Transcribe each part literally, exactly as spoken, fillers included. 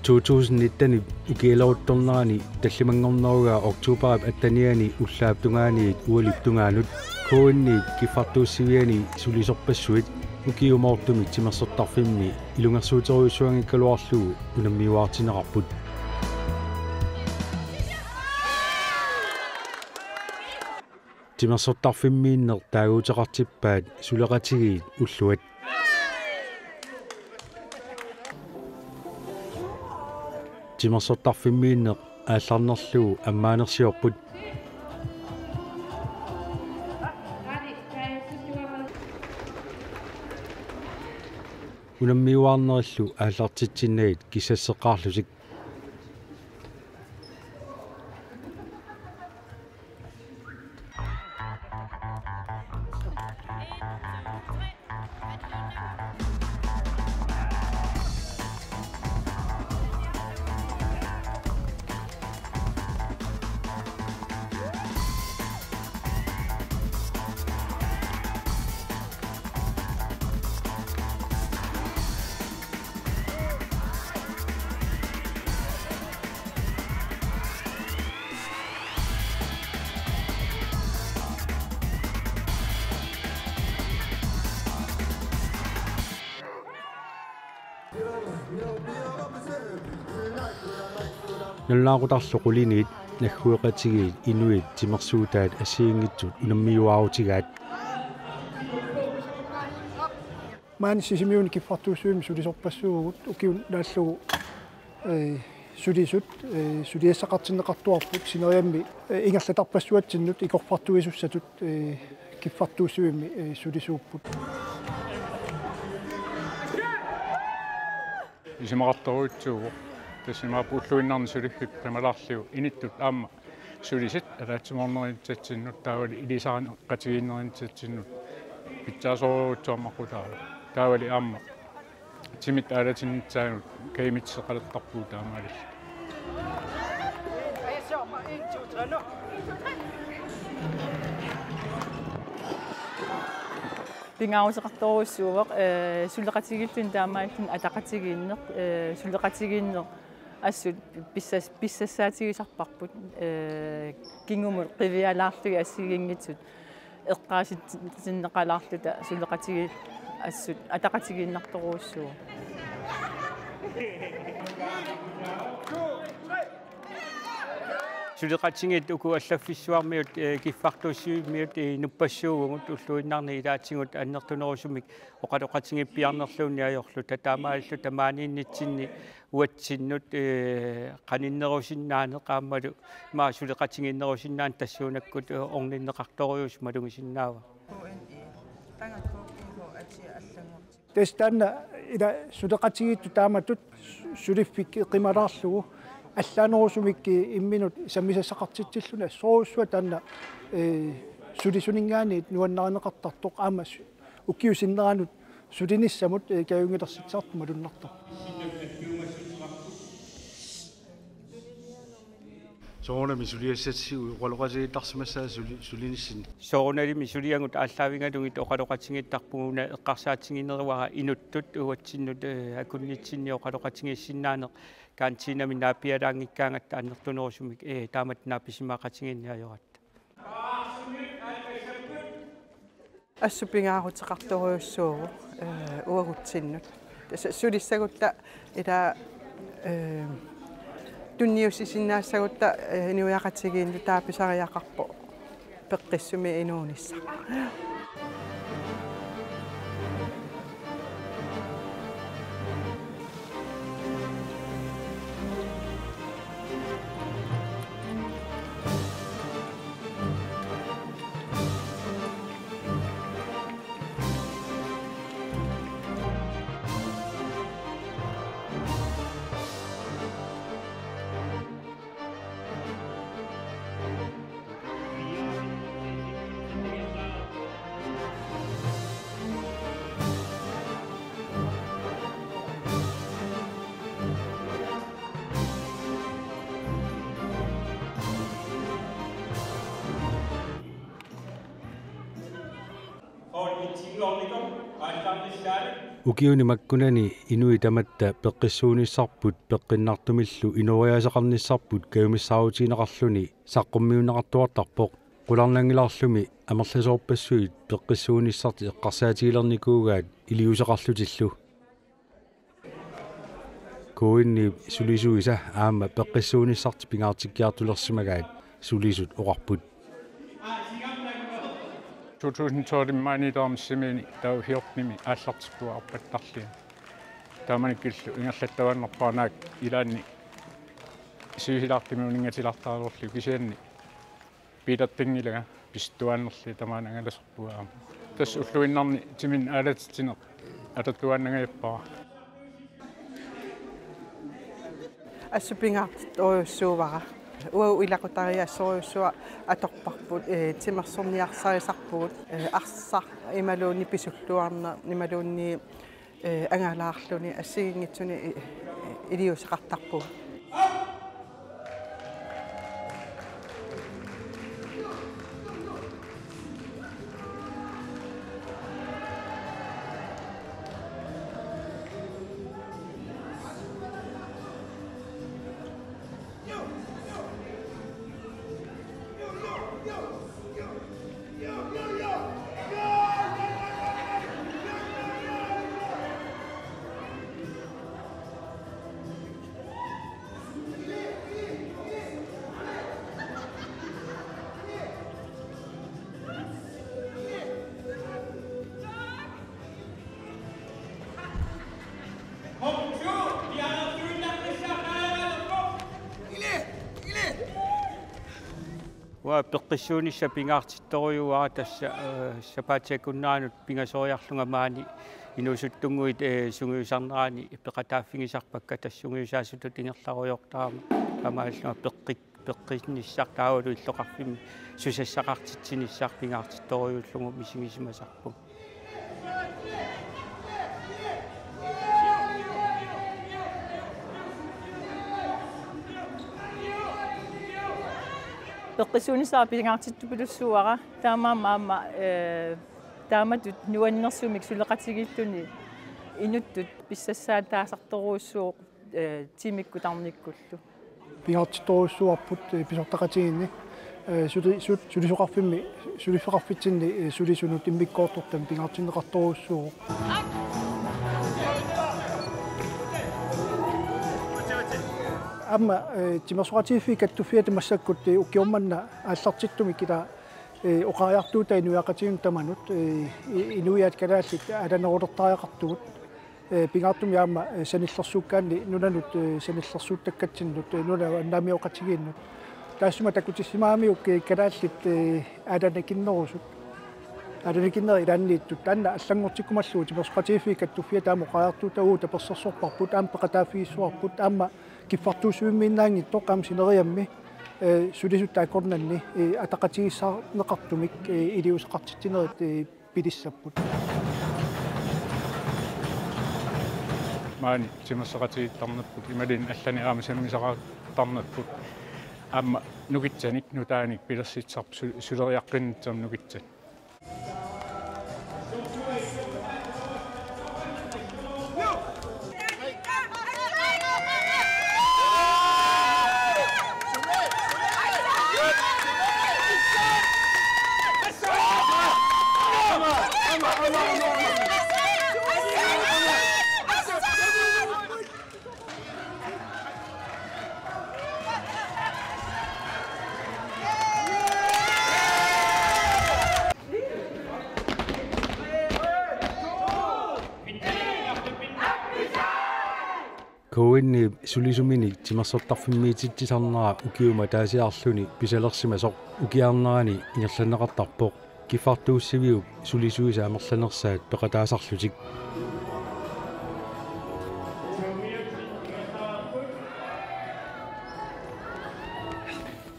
To tusind nitten ukialeruttornerani tallimanngornerugaa oktobarip attenianni ullaap tungaaniit ualip tungaanut K N-ip kiffartuussiviani sulisorpassuit ukiumoortumik timersortarfimmi ilungersuuterujussuanngikkaluarlugu unammiuaartinneqarput. Timersortarfimmiinneq taaguuteqartippaat suleqatigiit ulluat. Timersortarfimmiinneq aallarnerlugu ammaanersiorput. Unammiuaarnerillu aallartitsinnagit kissasseqqaarlutik. Nalunaaqutarlu quliniit naggueqatigiit inuit timersuutaat assigiinngitsut unammiuaarutigaat. Maani Sisimiuni kiffartuussivimmi sulisorpassuugut ukiup naallugu, eh, sulisut, eh, suliassaqartinneqartuarput sineriammi, eh, ingerlatarpassuatsinnut ikorfartuisussatut, eh, kiffartuussivimmi, eh, sulisuupput. Isumaqartorujussuuvoq. Tassa imaappoq ulluinnarni suliffik qimalaarlugu inittut aamma sulisut ataatsimoornerinnissatsinnut taavalu ilisarineqatigiinnernissatsinnut pitsaasorujussuarmaqutaavoq. Taavalu aamma timit aalatinnissaannut kajumissuseqalertarpugut taamaalilluta. Pingaaruteqartorujussuuvoq, eh, suleqatigiillutik taamaalilluni ataqatigiinneq, eh, suleqatigiinneq assut pissas-, pissassaatigisarparput, eh, kingumut qivialaarlugit assigiinngitsut eqqaasitsinneqalaarluta suleqatigiit assut ataqatigiinnartorujussuuvoq. Suleqatigiit uku allaffissuarmiut, eh, kiffartuussivimmiut, eh, inuppassuuvugut ulluinnarni ilaatigut annertunerusumik oqaloqatigiippiarnerluunniit ajorluta taamaalilluta maaniinnitsinni uatsinnut, eh, qaninnerusinnaaneq aammalu ima suleqatigiinnerusinnaaneq tassuunakkut, eh, orninneqartorujussuuvoq malugisinnaavara. K N I, tanga K G H atia allanngortippoq. Tassa taanna ila suleqatigiittut taamatut suliffik qimalaarlugu allaanerusumik imminut sammisassaqartitsilluni assorujussuaq taanna, eh, sulisuninngaanniit nuannarineqartartoq aamma su-, ukiup sinneranut sulinissamut, eh, kajunngilersitsisartut malunnartarput. Soorunami suliassatsigut oqaloqatigiittarsimassavat suli-, sulinissinni. Soorunalimi suliagut aallaavigalugit oqaloqatigiittarpugut una eqqarsaatigineruara inuttut uatsinnut, eh, akunnitsinni oqaloqatigiissinnaaneq kantiinami naapialaanngikkaangatta annertunerusumik, eh, taamatut naapissimaaqatigiinneq ajoratta. Assut pingaaruteqartorujussuuvoq, eh, uagutsinnut. Tassa sulissagutta ila, eh, tunniussisinnaassagutta, eh, inuiaqatigiinnut taava pisariaqarpoq peqqissumi inuunissaq. Holdit tingornikum aallarnissaanut Ukiuni makkunani inuit tamatta peqqissuunissarput peqqinnartumillu inooriaaseqarnissarput kajumissaarutigineqarluni saqqummiunneqartuartarpoq. Qularnanngilarlumi amerlasoorpassuit peqqissuunissartik eqqarsaatigilernikuugaat iliuuseqarlutillu. K N-ip sulisuisa aamma peqqissuunissartik pingaartikkiartulersimagaat sulisut oqarput. To tusind tolv-imi maani taarmissimiini taava fjortenimi aallartippunga arpattarlunga. Taamanikkillu ingerlattaannarpara naak ilaanni sivisulaartumik uninngatilaartaraluarlugu kisianni piilertinngilanga pisuttuaannarlunga tamaani angalasorpunga aamma. Tassa ulluinnarni timinnik aalatitsineq atortuaannangajappara. Assut pingaartittorujussuuara. Uagut ilaqutariit assorujussuaq atorparput, ee, timersorniarsarisarpugut, ee, arsaq imaluunniit pisulluarneq imaluunniit, ee, angalaarluni assigiinngitsuni i-, i-, iliuuseqartarpugut. Uanga peqqissuunissaq pingaartittorujuara tassa, eh, sapaatip akunneranut pingasoriarlunga maani inuusuttunnguit, eh, sungiusarnerani peqataaffigisarpakka tassa sungiusaasutut ingerlarujoortarama taamaalillunga peqqik-, peqqinnissaq taavalu illoqarfimmi susassaqartitsinissaq pingaartittorujuullugu misigisimasarpunga. Peqqissuunissaq pingaartittupilussuuara taamaammat aamma, eh, taamatut nuannersumik suleqatigiilluni inuttut pissassaataasartorujussuuvoq, eh, timikkut tarnikkullu. Pingaartittorujussuuarput, eh, pisortaqatigiinni, eh, suli-, su-, sulisoqarfimmi, suliffeqarfitsinni, eh, sulisunut immikkoortortamik pingaartinneqartorujussuuvoq. Aamma, eh, Timersoqatigiiffiit Kattuffiata massakkut, eh, ukioq manna aallartittumik ila, eh, oqariartuutai inuiaqatigiinnut tamanut, eh, i-, inuiaat kalaallit aalanerulertariaqartugut. Eh, pingaartumik aamma, eh, sanillersuukkaanni nunanut, eh, sanillersuuttakkatsinnut, eh, nunanut annaamioqatigiinnut. Taassuma takutissimagamiuk, eh, kalaallit, eh, aalanakinnerusut. Aalanakinnerit ilaanniittut. Taanna allanngortikkumallugu Timersoqatigiiffiit Kattuffiata aamma oqariartuutagut tapersersorparput, aamma peqataaffigissavarput, aamma kiffartuussivimmiinnaanngitsoq aamma sineriammi, eh, sulisut taakkornanni, eh, ataqatigiissaarneqartumik, eh, iliuuseqartitsinerit, eh, pilissapput. Maani timersoqatigiittarnerput imaluunniit allanik aamma sammisaqartarnerput aamma nukissanik nutaanik pilersitsisarput su-, suleriaqqinnittarmat nukissanik. K N-ip sulisuminik timersortarfimmiititsisarnera ukiumut ataasiarluni pisalersimasoq ukiarnerani ingerlanneqartarpoq. Kiffartuussiviup sulisuisa amerlanersaat peqataasarlutik.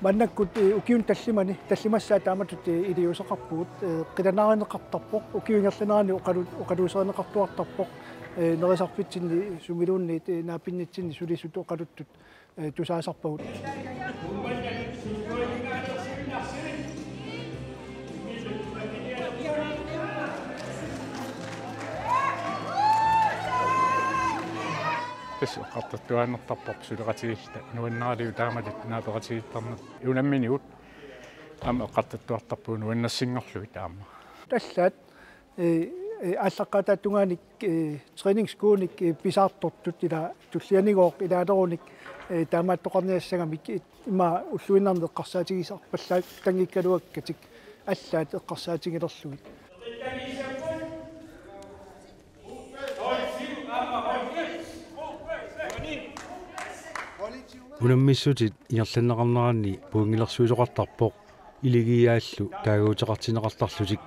Maannakkut, eh, ukiuni tallimani, tallimassaat taamatut, eh, iliuuseqarpugut, eh, qilanaarineqartarpoq, ukiup ingerlanerani oqalu-, oqaluuserineqartuartarpoq, eh, nerisarfitsinni sumiluunniit, eh, naapinnitsinni sulisut oqaluttut, eh, tusaasarpagut. Eqqartortuaannartarpoq suleqatigiilluta nuannaaraliuk taamaattut naapeqatigiittarneq. Unamminigut aamma eqqartortuartarpugut nuannersinngorlugit aamma. Allaat, ee, ee, aallaqqaataata tungaanut, ee, træningsskoenik, ee, pisaartortut ila tullianigooq ilaalerunik, ee, taamaattoqarniassagamik, ee, ima ulluinnarni eqqarsaatigisarpallaattanngikkaluakkatik allaat eqqarsaatigilerlugit. Unammissutit ingerlanneqarneranni pointilersuisoqartarpoq, iligiiaallu taaguuteqartinneqartarlutik.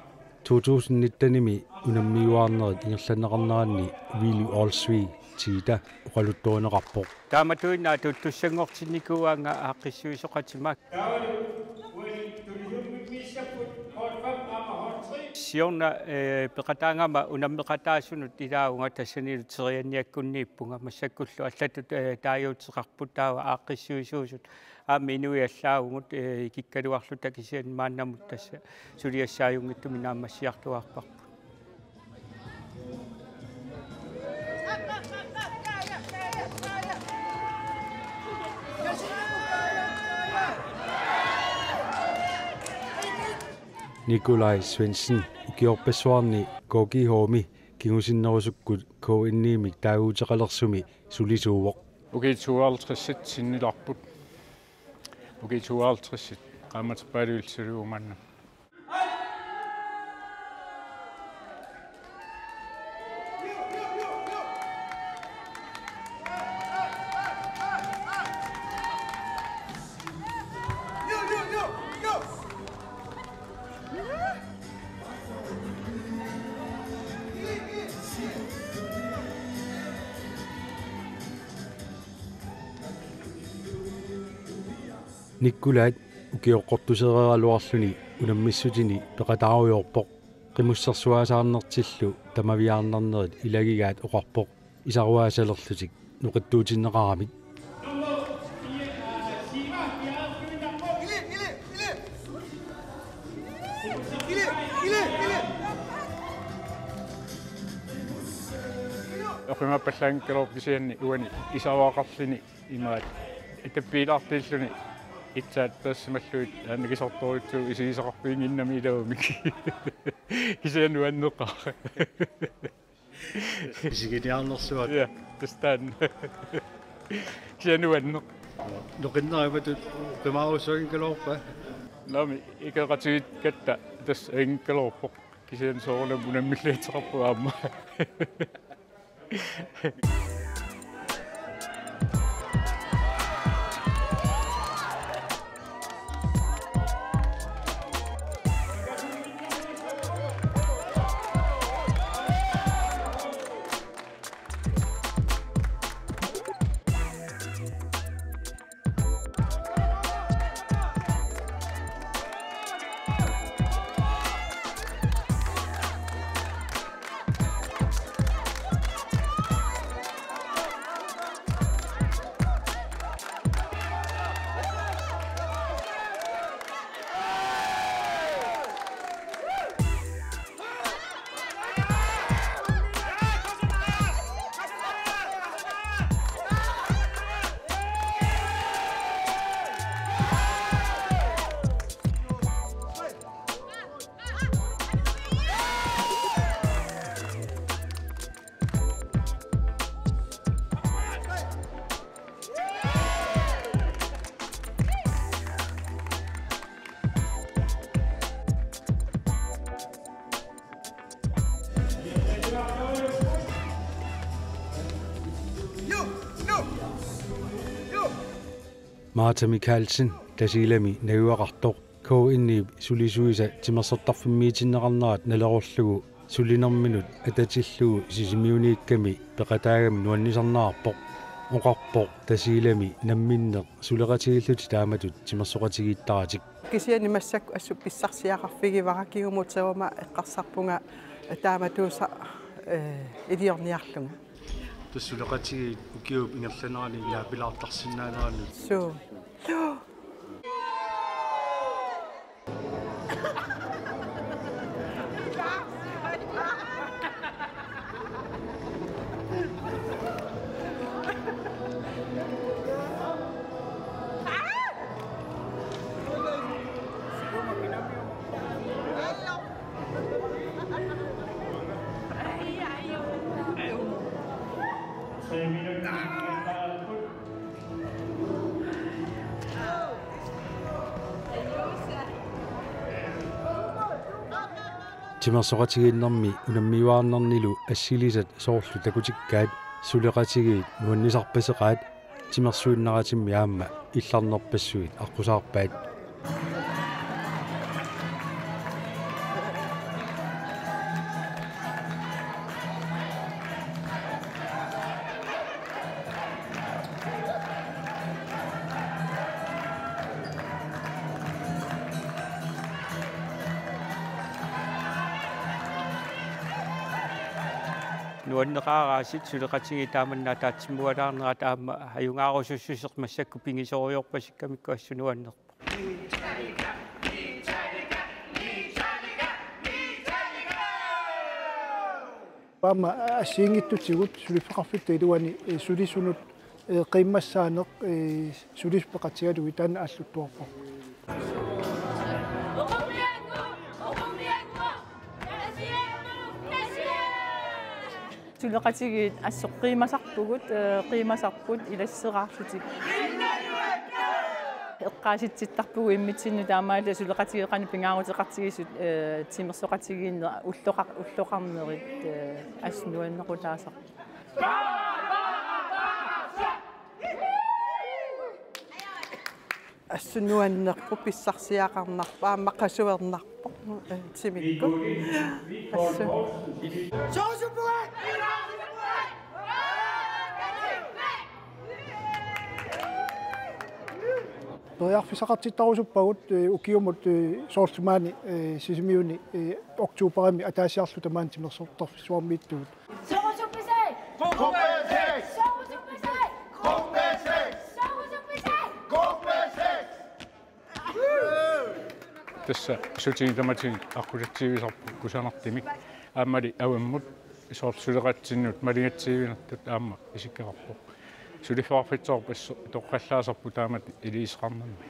To tusind nittenimi unammiuaarnerit ingerlanneqarneranni Willy Olsvig Tita oqaluttuarineqarpoq. Taamatuinnaat tuttussanngortinnikuuaannga aaqqissuisoqatigiit. Siorna, eh, peqataagama unammeqataasunut ilaavunga, tassanilu terianniakkunniippunga, massakkullu allatut, eh, taaguuteqarput taava aaqqissuisuusut aamma inuit allaavugut, eh, ikikkaluarluta kisianni maannamut tassa suliassaajunngitsumik naammassiartuaarparput. Nikolaj Svendsen ukiorpassuarni K G H-mi kingusinnerusukkut K N I-mik taaguuteqalersumi sulisuuvoq. Ukiut tooghalvtredsit sinnilaarput. Ukiut tooghalvtredsit qaammaterpaaluit ilisimaguit maanna. Nikolaj ukioqqortusereeraluarluni unammissutini peqataarujoorpoq. Qimussersuaasaarnertillu tamaviaarnarnerit ilagigaat oqarpoq isaruaasalerlutik noqittuutinneqaramik. Oqimaappallaanngikkaluarpoq kisianni uani isaruaqarluni imaat etappiilaartilluni itsaat peersimallugit aanakisortorujussuuvoq isigisaqarfiginnginnami iluamik. Kisianni nuanneqaaq. Isiginiarnersuaq. Ja, tassa taanna. Kisianni nuanneq. Noqinnarimatut qimaarussuanngikkaluarpa? Naamik, ikeqatigiikkatta tassa anngikkaluarpoq. Kisianni soorunami unammilliuteqarpoq aamma. Martha Mikaelsen Tasiilami najugaqartoq K N I-p sulisuisa timersortarfimmiitinneqarnerat nalerullugu sulinerminut atatillugu Sisimiuniikkami peqataagami nuannisarneqarpoq. Oqarpoq Tasiilami namminneq suleqatigiillutik taamatut timersoqatigiittaratik. Kisianni massakkut assut pissarsiaqarfigivara, kingumut taama eqqarsarpunga taamatuusa, eh, iliorniarlunga. Tassa suleqatigiit ukiup ingerlanerani naapilaartarsinnaanerannut. Suu. Timersoqatigiinnermi unammiuaarnernilu assilisat soorlu takutikkaat suleqatigiit nuannisarpaseqaat timersuinnaratimmi aamma illarnerpassuit aqqusaarpaat. Nuanneqaaraasit suleqatigiit taamanna ataatsimmualaarnerat aamma ajugaarusussuseq massakkut pigisorujoorpasikkamikku assut nuannerpoq. Aamma assigiinngitsutigut suliffeqarfitta iluani, eh, sulisunut, eh, qiimmassaaneq, eh, sulisut peqatigalugit taanna aalluttuarpoq. Suleqatigiit assut qiimasarpugut, eh, qiimasarput ilasseraarlutik. Eqqaasitsittarpugut immitsinnut taamaallaat suleqatigiit qanoq pingaaruteqartigisut, eh, timersoqatigiinneq ulloqa-, ulloqarnerit, eh, assut nuannequtaasarput. Assut nuannerpoq, pissarsiaqarnarpoq, aamma qasuernarpoq, eh, timikkut. Assut. Periarfissaqartittarusuppagut, eh, ukiumut, eh, soorlu maani, eh, Sisimiuni, eh, oktoberimi ataasiarluta maani timersortarfissuarmiittugut. Soorusuppisai! Soorusuppisai! Soorusuppisai! Tassa sutinik tamatinik aqqutitsiivisarput kusanartumik. Aammali avammut soorlu suleqatsinnut maligatsiivinertut aamma isikkoqarpoq. Suliffeqarfitseq assut toqqallaasarpoq taamatut iliuuseqarnermi.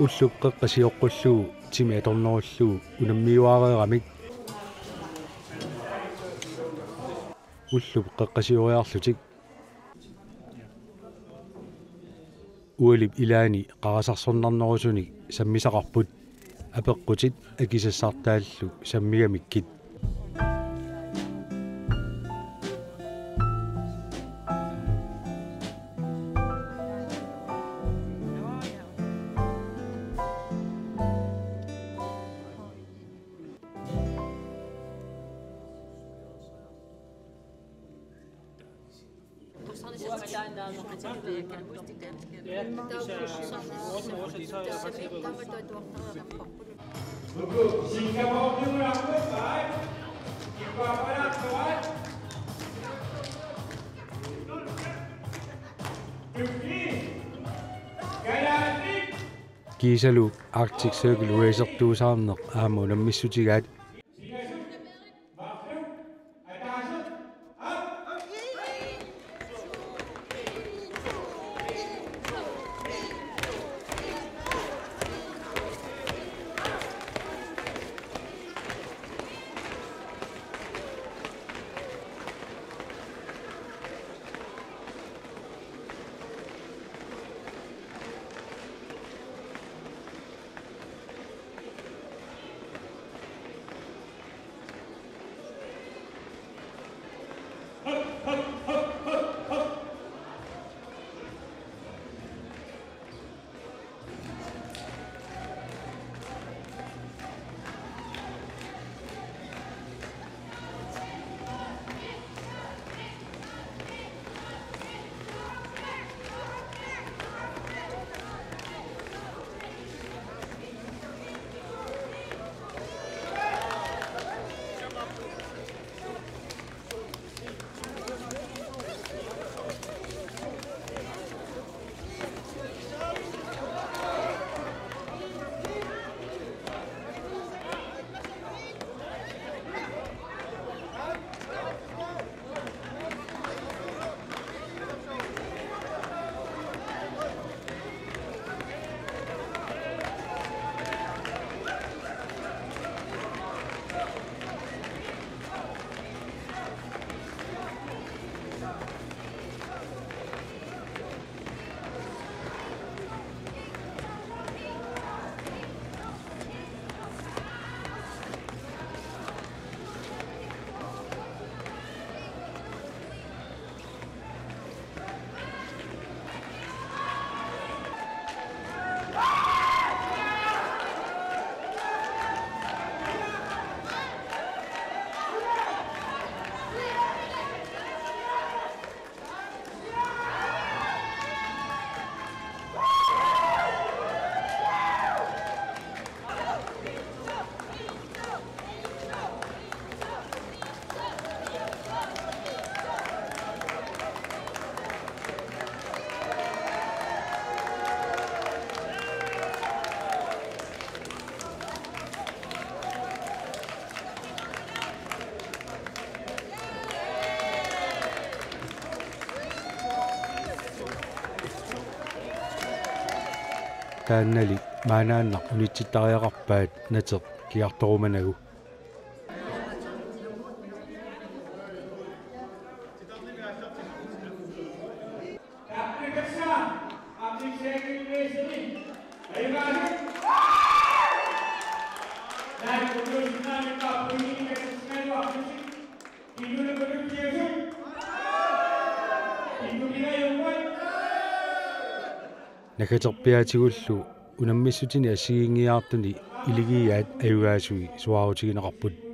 Ullup qeqqa sioqqullugu timi atornerullugu unammiuaareeramik. Ullup qeqqasioriarlutik ualip ilaani qarasarsornarnerusunik sammisaqarput, apeqqutit akisassartaallu sammigamikkit. Kiisalu Arctic Circle Racertuusaarneq aamma unammissutigaat. Taannali maanaannaq unitsittariaqarpaat nateq kiartorumanagu. Naggaterpiaatigullu unammissutini assigiinngiiaartuni iligiiaat ajugaasui suaarutigineqarput.